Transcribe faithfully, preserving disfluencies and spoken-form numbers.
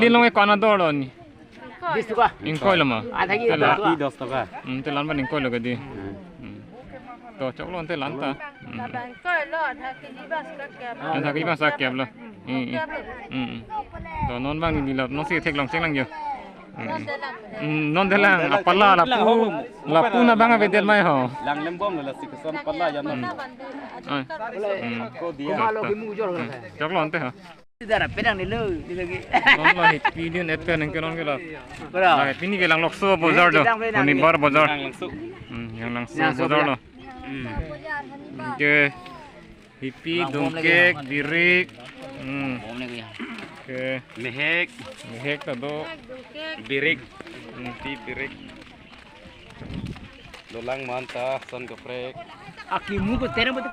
din along e ko-an ador lo ni? Bis taka. Ingkoi lo ma? Adha ki Te la- dos taka. Dos taka. Hmm, te la-an abang ingkoi lo ke di. Hmm. Hmm. To choklo te la-an ta. Hmm. Labang koi lo, adha kilo bas ka kep. Adha kilo bas ka kep lo. Hmm, hmm. Hmm, hmm. To non abang ni lo, non si theklong chenglang jo. Hmm. Non thelang. Hmm, non thelang. Apala lapu, lapu na abang avedet mai ho. Lang lembom lo lasi kesan pala ya non. Hmm. Ah. Hmm. Ko dia. Koma lo ke mujor kan. Hmm. Choklo ante ho. Dara pedang ni lo, di lagi. Non lo hipi din et pen ke non ke lo. Bra. Nah, pini ke Langlokso bojar do. Pedang, pedang, Honibar bojar. Yang Langso. Hmm, Yang Langso Langso bojar bojar. Lo. Hmm. Ke hipi, bom lagi dungkek, ya. Birik. Hmm. Bom lagi ya. Ke mehek. Mehek ta do. Birik. Hmm, hipi, birik. Dolang manta, son kaprek. Aki mu ko terang betul